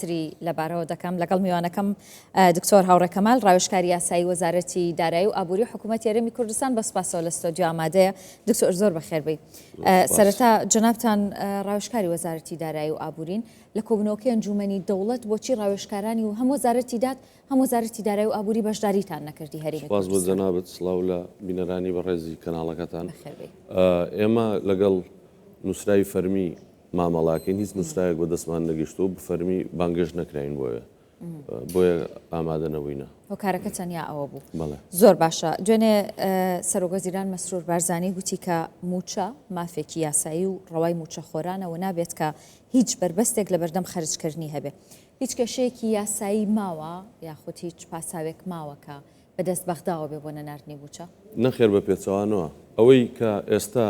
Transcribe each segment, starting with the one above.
تری لەبارەوە دەکەم لەگەڵ میوانەکەم دکتۆر هاوڕێ کەمال ڕاوێژکاری یاسایی وەزارەتی دارایی و ئابووری حکوومەتی هەرێمی کوردستان بە سپاسەوە لە ستۆدیۆ ئامادەیە. دکتۆر زۆر بەخێر بێی. سەرەتا جەنابتان ڕاوێژکاری وەزارەتی دارایی و ئابوورین لە کۆبوونەوەکەی ئەنجوومەنی دەوڵەت بۆچی ڕاوێژکارانی و هەم وەزارەتی داد هەم وەزارەتی دارایی و ئابووری بەشداریتان نەکردی هەرێمی سپاس بۆ کوردستان؟ جەنابت سڵاو لە بینەرانی بەڕێزی کەناڵەکەتان. بەخێر بێی. ئێمە لەگەڵ نووسراوی فەرمی مامەڵاکەین هیچ نووسراوێک بە دەستمان نەگەیشتووە و بەفەرمی بانگێشت نەکراین بۆیە بۆیە ئامادە نەبووینە. هۆکارەکە تەنیا ئەوە بوو. بەڵێ. زۆر باشە. دوێنێ سەرۆکوەزیران مەسرور بارزانی گوتی کە مووچە مافێکی یاسایی و ڕەوای مووچەخۆرانە و نابێت کە هیچ بەربەستێک لەبەردەم خەرجکردنی هەبێ. هیچ کێشەیەکی یاسایی ماوە یاخود هیچ پاساوێک ماوە کە بەدەست بەغداوە بێ بۆ نەناردنی مووچە؟ نەخێر بە پێچەوانەوە. ئەوەی کە ئێستا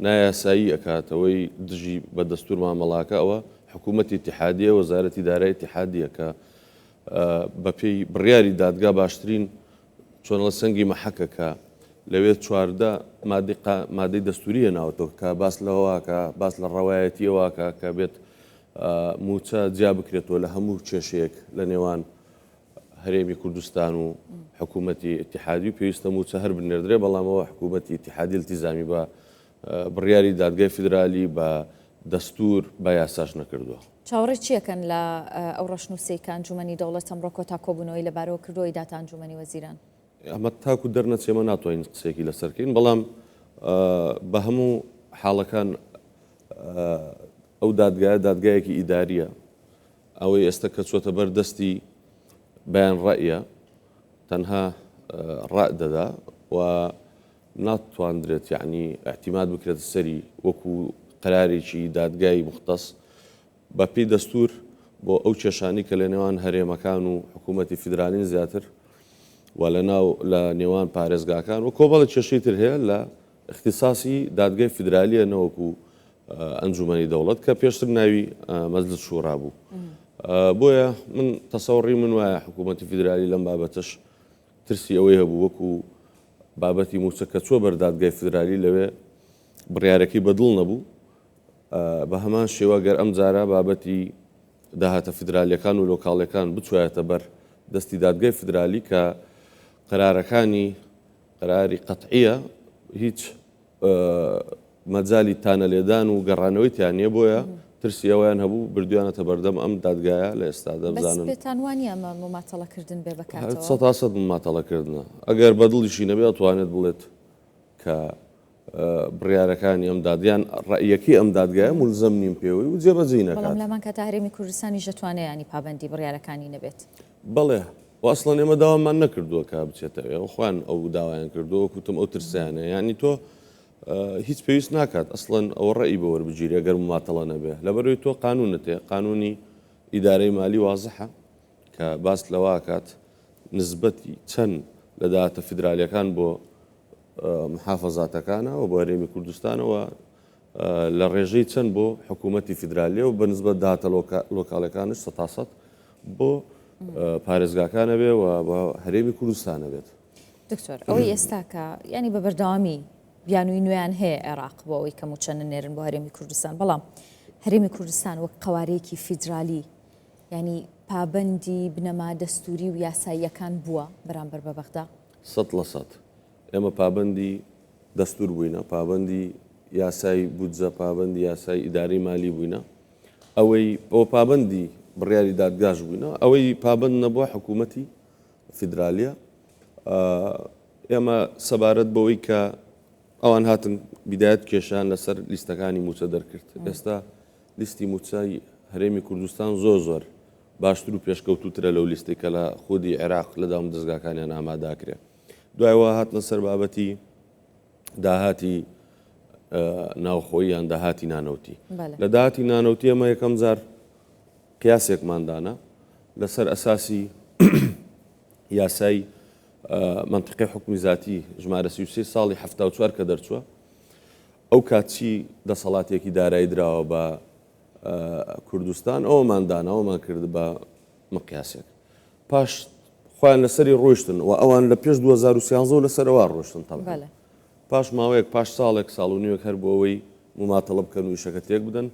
نایاسایی ئەکات ئەوەی دژی بە دەستور مامەڵاکە ئەوە حکوومەتی ئیتیحادیە وەزارەتی دارای ئیتیحادیە کە بە پێی بڕیاری دادگا باشترین چۆنڵە سەنگی مەحەکە کە لەوێ 14 مادەی مادەی دەستوری هێناوەتەوە کە باس لەوەکە باس لە ڕەوایەتیەوەکە کە بێت موچە جیا بکرێتەوە لە هەموو کێشەیەک لە نێوان هەرێمی کوردستان و حکوومەتی ئیتیحادی و پێویستە مووچە هەر بنێردرێ، بەڵام ئەوە حکوومەتی ئیتیحادی التیزامی بە بڕیاری دادگای فیدرالی، بە دەستوور، بە یاساش نەکردووە. چاوەڕێی چی ئەکەن لە ئەو ڕەشنووسەی کە ئەنجوومەنی دەوڵەت ئەمڕۆ کۆتا کۆبوونەوەی لەبارەوە کردووە ئەیداتە ئەنجوومەنی وەزیران؟ ئەمە تاکو دەرنەچێ ئێمە ناتوانین قسەیەکی لەسەر کەین، بەڵام بە هەموو حاڵەکان ئەو دادگایە دادگایەکی ئیدارییە، ئەوەی ئێستا کە چۆتە بەر دەستی بەیان ڕەئیە تەنها ڕەئ دەدا و ناتواندرێت یعنی اعتیماد بکرێتە سەری وەکو قەرارێکی دادگای مختص بە پێی دەستور بۆ ئەو کێشانی کە لە نێوان هەرێمەکان و حکوومەتی فیدرالین زیاتر و لە ناو لە نێوان پارێزگاکان و کۆمەڵە کێشەی تر هەیە لە اختصاصی دادگای فیدرالیە نەوەکو ئەنجومەنی دەوڵەت کە پێشتر ناوی مەجلس شورا بوو. بۆیە من تەسەوڕی من وایە حکوومەتی فیدرالی لەم بابەتەش ترسی ئەوەی هەبوو وەکو بابەتی مووچە کە چووە بەر دادگای فیدرالی لەوێ بڕیارەکەی بەدڵ نەبوو بە هەمان شێوە گەر ئەم جارە بابەتی داهاتە فیدرالیەکان و لۆکاڵیەکان بچوایەتە بەر دەستی دادگای فیدرالی کە قەرارەکانی قەراری قەتعیە هیچ مەجالی تانەلێدان و گەڕانەوەی تیا نیە بۆیە ترسی ئەوەیان هەبوو بردویانەتە بەردەم ئەم دادگایە لە ئێستادا بەس بزانن. پێتان وا نیە ئەمە مماتەڵە کردن بێ بە کاتەوە؟ سەتا سەد مماتەڵە کردنە ئەگەر بە دڵیشی نەبێ ئەتوانێت بڵێت کە بڕیارەکانی ئەم داد یان ڕەئیەکەی ئەم دادگایە مولزەم نیم پێوەی و جێبەجێی بەڵام نەکات. لەمان کاتا هەرێمی کوردستانیش دەتوانێ یانی پابەندی بڕیارەکانی نەبێت. بەڵێ و ئەسڵەن ئێمە داوامان نەکردووە کە بچێتە ئەوێ خۆیان ئەو داوایان کردووە وەک وتم ئەو ترسیان هەیە یانی تۆ هیچ پێویست ناکات ئەسڵەن ئەوە ڕەئی بۆ وەربگیری ئەگەر مماتەڵە نەبێ لەبەرەوەی تۆ قانونت هەیە قانونی ئیدارەی مالی وازحە کە باس لەوە ئەکات نسبەتی چەند لە داهاتە فیدرالیەکان بۆ محافەزاتەکانە و بۆ هەرێمی کوردستانەوە لە ڕێژەی چەند بۆ حکوومەتی فیدرالیە و بەنسبەت داهاتە لۆکاڵەکانش سەتاسەد بۆ پارێزگاکانە بێ و بۆ هەرێمی کوردستانە بێت. دکتۆر ئەوەی ئێستا کە ینی بە بەردەوامی بیانووی نوێیان هەیە عێراق بۆ ئەوەی کە مووچە نەنێرن بۆ هەرێمی کوردستان بەڵام هەرێمی کوردستان وەک قەوارەیەکی فیدرالی ینی پابەندی بنەما دەستوری و یاساییەکان بووە بەرامبەر بە بەغدا؟ 100% ئێمە پابەندی دەستور بووینە، پابەندی یاسای بودجە، پابەندی یاسای ئیدارەی مالی بووینە، ئەوەی ئەوە پابەندی بڕیاری دادگاش بووینە، ئەوەی پابەند نەبووە حکوومەتی فیدرالیە. ئێمە سەبارەت بەوەی کە ئەوان هاتن بیدایەت کێشیان لەسەر لیستەکانی مووچە دەرکرد، ئێستا لیستی مووچەی هەرێمی کوردستان زۆر زۆر باشتر و پێشکەوتووترە لەو لیستەی کە لە خودی عێراق لە دامودەزگاکانیان ئامادەکرێ. دوای ئەوە هاتنە سەر بابەتی داهاتی ناوخۆیی یان داهاتی نانەوتی. لە داهاتی نانەوتی ئەمە یەکەم جار قیاسێکمان دانا لەسەر ئەساسی یاسای مەنتیقی حوکمی زاتی ژمارە 33 ساڵی 74 کە دەرچووە ئەو کات چی دەسەڵاتێکی دارایی دراوە بە کوردستان ئەومان داناوەمان کرد بە مقیاسێک پاش خۆیان لەسەری ڕۆیشتن و ئەوان لە پێش 2013 و لەسەرەوە ڕۆشتن تەبعەن پاش ماوەیەک پاش ساڵێک ساڵ و نیوێک هەر بۆ ئەوەی مماتەڵە بکەن و ئیشەکە تێک بدەن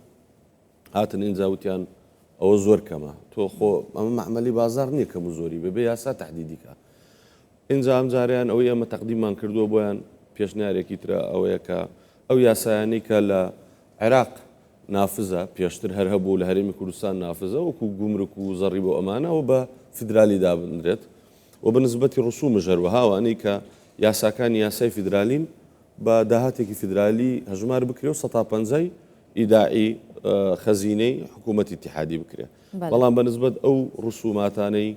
هاتن ئینجا وتیان ئەوە زۆر کەمە. تۆ خۆ ئەمە مەعمەلی بازاڕ نییە کەم و زۆری بێ، بێ یاسا تەحدیدی کا. ئینجا ئەم جارەیان ئەوەی ئێمە تەقدیممان کردووە بۆیان پێشنیارێکی ترە ئەوەیە کە ئەو یاسایانەی کە لە عێراق نافزە پێشتر هەر هەبوو لە هەرێمی کوردستان نافزە وەکو گومرک و زەڕیبە و ئەمانە ئەوە بە فیدرالی دابنرێت و بە نسبەتی ڕسومش هەروەها ئەوانەی کە یاساکانی یاسای فیدرالین بە داهاتێکی فیدرالی هەژمار بکرێ و سەتا پەنجای ئیداعی خەزینەی حکوومەتی ئیتیحادی بکرێ بەڵام بە نسبەت ئەو ڕسوماتانەی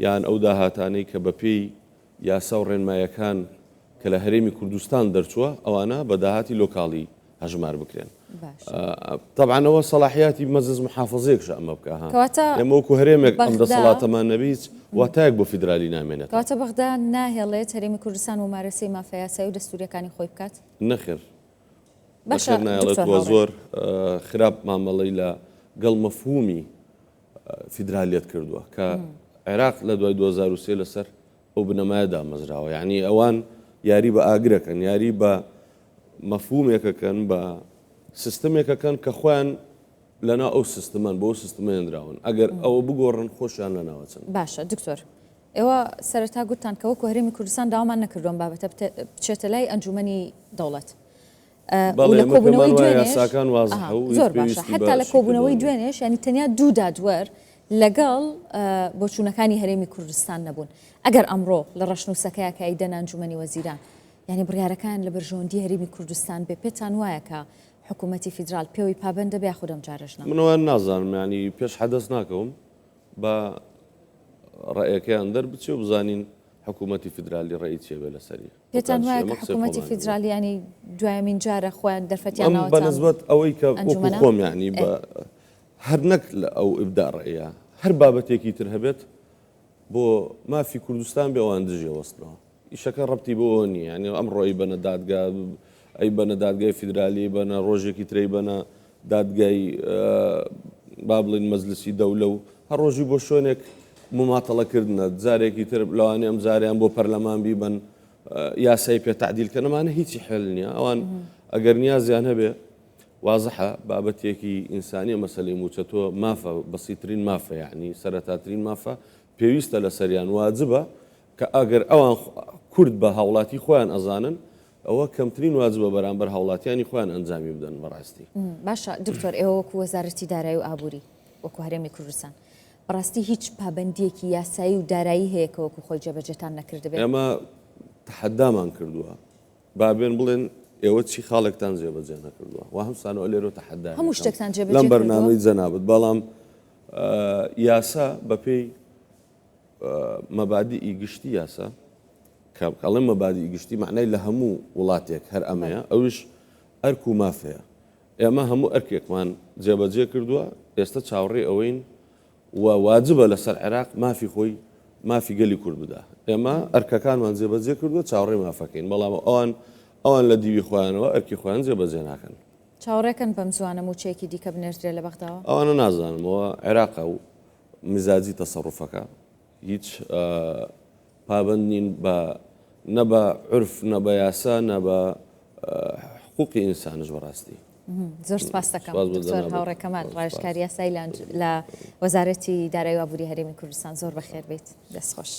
یان ئەو داهاتانەی کە بەپێی یاسا و ڕێنمایەکان کە لە هەرێمی کوردستان دەرچووە ئەوانە بە داهاتی لۆکاڵی هەژمار بکرێن. تەبعەن ئەوە سەڵاحیاتی مەجلس محافزەیەکشە ئەمە بکا ها. کەواتە ئێمە وەکو هەرێمێک ئەم بەغدا دەسەڵاتەمان نەبێ هیچ واتایەک بۆ فیدرالی نامێنێتەوە. کەواتە بەغدا ناهێڵێت هەرێمی کوردستان مومارەسەی مافە یاسایی و دەستوورییەکانی خۆی بکات؟ نەخێر. باشە نەخێر نایەڵێت دکتۆر و هاوڕێ. زۆر خراپ مامەڵەی لە گەڵ مەفهومی فیدرالیەت کردووە کە عێراق لە دوای 2003 لەسەر ئەو بنەمایە دامەزراوە یعنی ئەوان یاری بە ئاگرەکەن یاری بە مەفهومێکەکەن بە سیستمێکەکەن کە خۆیان لەناو ئەو سیستمەن بۆ سیستمێنراون ئەگەر ئەوە بگۆڕن خۆشیان لەناوەچن. باشە دکتۆر ئێوە سەرەتا گوتتان کە وەکو هەرێمی کوردستان داوامان نەکردووە ئەم بابەتە بچێتە لای ئەنجومەنی دەوڵەت. بەڵێ لە ئێمە پێمان کۆبوونەوەی وایە دوێنێش یاساکان وازحە ئەها و هیچ زۆر باشە پێویستی بە حتا لە شیکردنەوە کۆبوونەوەی نییە. دوێنێش یانی تەنیا دوو دادوەر لەگەڵ بۆچوونەکانی هەرێمی کوردستان نەبوون ئەگەر ئەمڕۆ لە ڕەشنووسەکەیا کە ئەیدەنە ئەنجومەنی وەزیران یانی بڕیارەکان لە بەرژەوەندی هەرێمی کوردستان بێ پێتان وایە کە حکوومەتی فیدرال پێوەی پابەند دەبێ یاخود ئەم جارەش نا؟ من ئەوان نازانم یانی پێش حەدەس ناکەوم با ڕەئیەکەیان دەربچێ و بزانین حکوومەتی فیدرالی ڕەئی چیە بێ لەسەری. پێتان وایە کە حکوومەتی فیدرالی ینی دوایەمین جارە خۆیان دەرفەتیان ئەم بە نسبەت ئەوەی کە وەکو خۆم یعنی بە هەر نەک لە ئەو ئیبدا ڕەئیە هەر بابەتێکی تر هەبێت بۆ مافی کوردستان بێ ئەوان دژی وەستنەوە ئیشەکە ڕەبتی بۆ نییە یعنی ئەمڕۆ ئەی بەنە دادگا ئەی بەنە دادگای فیدرالی بەنە ڕۆژێکی ترەی بەنە دادگای با بڵین مەجلسی دەولە و هەر ڕۆژی بۆ شوێنێک مماتەڵەکردنە جارێکی تر لەوانەیە ئەم جاریان بۆ پەرلەمان بیبەن یاسای پێ تعدیل کەن ئەمانە هیچی حل نییە ئەوان ئەگەر نیازیان هەبێ وازحە بابەتێکی ئینسانیە مەسەلەی موچە تۆ مافە بەسیترین مافە یعنی سەرەتاترین مافە پێویستە لەسەریان واجبە کە ئەگەر ئەوان کورد بە هاوڵاتی خۆیان ئەزانن ئەوە کەمترین واجبە بەرامبەر هاوڵاتیانی خۆیان ئەنجامی بدەن بەڕاستی. باشە دکتۆر ئێوە وەکو وەزارەتی دارایی و ئابووری وەکو هەرێمی کوردستان بەڕاستی هیچ پابەندییەکی یاسایی و دارایی هەیە کە وەکو خۆی جێبەجێتان نەکردبێت؟ ئێمە تەحەدامان کردووە با بێن بڵێن ئێوە چی خاڵێکتان جێبەجێ نەکردووە وا هەمسانەوە لێرەوە تەحەدایان هەموو دەکەم شتێکتان جێبەجێ لەم کردووە؟ بەرنامەی جەنابت بەڵام یاسا بەپێی مەبادیئی گشتی یاسا کە ئەڵێم مەبادیئی گشتی مەعنای لە هەموو وڵاتێک هەر ئەمەیە ئەویش ئەرک و ماف هەیە ئێمە هەموو ئەرکێکمان جێبەجێ کردووە ئێستا چاوەڕێی ئەوەین و واجبە لەسەر عێراق مافی خۆی مافی گەلی کورد بدا ئێمە ئەرکەکانمان جێبەجێ کردووە چاوەڕێی مافەکەین بەڵام ئەوان ئەوان لە دیوی خۆیانەوە ئەرکی خۆیان جێبەجێ ناکەن. چاوەڕێکەن بەم زووانە مووچەیەکی دیکە بنێردرێ لە بەغداوە؟ ئەوانە نازانم ئەوە عێراقە و میزاجی تەسەروفەکە هیچ پابەند نین بە نە بە عورف نە بە یاسا نە بە حقوقی ئینسانش بەڕاستی. زۆر سپاس دەکەم دکتۆر هاوڕێ کەمال ڕاوێژکاری یاسایی لە وەزارەتی دارایی و ئابووری هەرێمی کوردستان زۆر بەخێر بیت دەستخۆش.